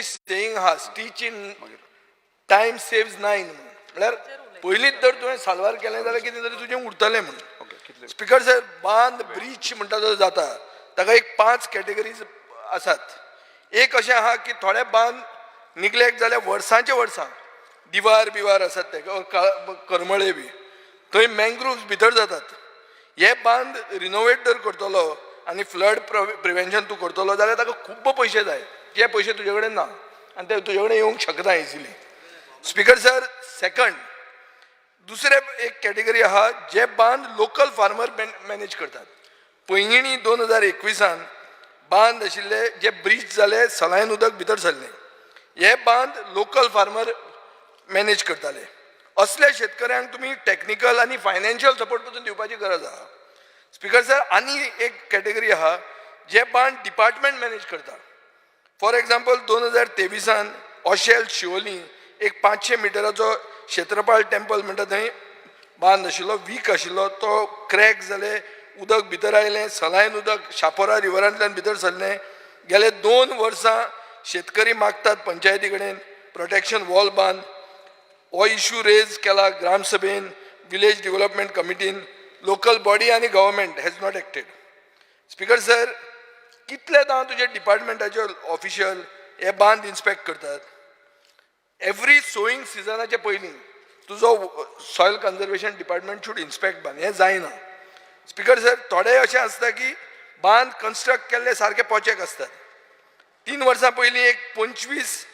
English saying आहा, "Stitch in time saves nine." म्हळ्यार पयलींच जर तुवें साल्वार केलें जाल्यार कितें तरी तुजें उरतलें म्हणून. ओके, कितले? स्पिकर सर, बांद ब्रीच म्हणटा तो जाता, ताका एक पांच कॅटेगरीज आसात. एक अशें आहा की थोडे बांद निग्लेक्ट जाल्यार वर्सांचे वर्सां दिवार बिवार आसात ते करमळे बी, थंय मँग्रुव्स भितर जातात. हे बांद रिनोवेट जर करतलो आनी फ्लड प्रिवेन्शन तूं करतलो जाल्यार ताका खूब्ब पयशे जाय. जे पयशे तुजे कडेन ना आनी ते तुजे कडेन येवंक शकना इजिली. स्पिकर सर, सेकंड, दुसरे एक कॅटेगरी आहा, जे बांद लोकल फार्मर मॅनेज करतात. पैंगिणी 2021न बांद आशिल्ले जे ब्रीच जाले, सलायन उदक भितर सरलें. हे बांद लोकल फार्मर मॅनेज करताले. असल्या शेतकऱ्यांक तुमी टॅक्निकल आनी फायनान्शियल सपोर्ट पसून दिवपाची गरज आहा. स्पिकर सर, आनी एक कॅटेगरी आहा, जे बांद डिपार्टमेंट मॅनेज करता. फॉर एग्जाम्पल, 2023न ओशेल शिवोली एक 500 मिटराचो क्षेत्रपाल टेम्पल म्हणटा थंय बांद आशिल्लो, वीक आशिल्लो. तो क्रॅक जाले, उदक भितर आयलें, सलायन उदक शापोरा रिवरांतल्यान भितर सरलें. गेले 2 वर्सां शेतकरी मागतात पंचायती कडेन प्रोटेक्शन वॉल बांद. हो इशू रेज केला ग्रामसभेन, विलेज डेव्हलपमेंट कमिटीन, लोकल बॉडी आनी government has not acted. Speaker sir, कितलेदां तुजे डिपार्टमेंटाचे ऑफिशियल हे बांद इन्स्पेक्ट करतात? एवरी सोईंग सिजनाचे पयलीं तुजो soil conservation department should inspect बांद. हें जायना. स्पिकर सर, थोडे अशें आसता की बांद कन्स्ट्रक्ट केल्ले सारके पोचेक आसतात. 3 वर्सां पयलीं एक 25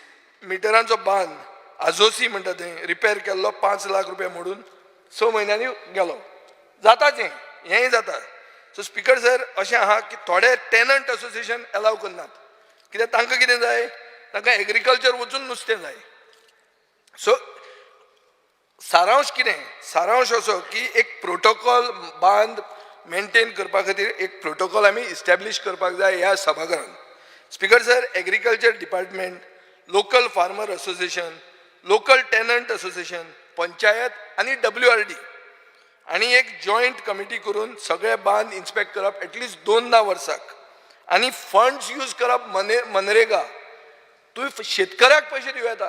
मिटरांचो बांद आजोसी म्हणटा थंय रिपेर केल्लो, 5 लाख रुपया मोडून 6 म्हयन्यांनी गेलो. जाताच हें, हेंय जाता. सो स्पिकर सर, अशें आहा की थोडे टेनंट असोसिएशन एलाव करनात. कित्याक तांकां कितें जाय? तांकां एग्रीकल्चर वचून नुस्तें जाय. सो सारांश कितें? सारांश असो की एक प्रोटोकॉल, बांद मेंटेन करपा खातीर एक प्रोटोकॉल आमी इस्टॅब्लीश करपाक जाय ह्या सभाघरान. Speaker sir, agriculture department, local farmer association, local tenant association, panchayat आनी डब्ल्यू आर डी आनी एक जॉयंट कमिटी करून सगळे बांद इन्स्पेक्ट करप एटलिस्ट दोनदां वर्साक आनी फंड्स यूज करप मनरेगा. तुवें शेतकऱ्याक पयशे दिवं येता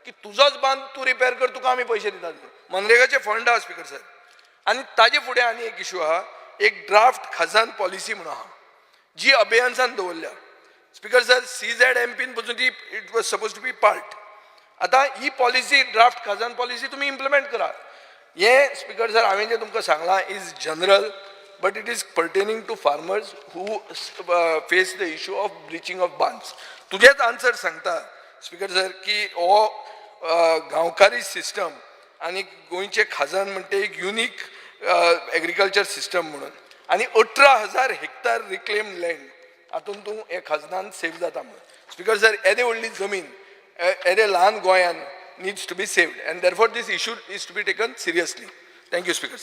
की तुजोच बांद तूं रिपेर कर, तुका आमी पयशे दितात. मनरेगाचे फंड आहा स्पिकर सर. आनी ताजे फुडें आनी एक इशू आहा. एक ड्राफ्ट खजान पॉलिसी म्हणून आहा, जी अबेयन्सान दवरल्या. स्पिकर सर, सीझेड एमपीन पसून ती it was suppose to be part. आतां ही पॉलिसी, ड्राफ्ट खजान पॉलिसी तुमी इम्प्लिमेंट करा. हें स्पिकर सर, हांवें जें तुमकां सांगलां is general, but it is pertaining to farmers who face the issue of breaching of bunds. तुजेच आन्सर सांगता स्पिकर सर की हो गांवकारी सिस्टम आनी गोंयचे खाजन म्हणटे एक युनीक एग्रीकल्चर सिस्टम म्हणून आनी 18,000 हेक्टर रिक्लेम लँड हातून तूं हे खाजनान सेव जाता म्हणून. स्पिकर सर, येदे व्हडली जमीन येदे ल्हान गोंयान needs to be saved and therefore this issue is to be taken seriously. Thank you, Speaker sir.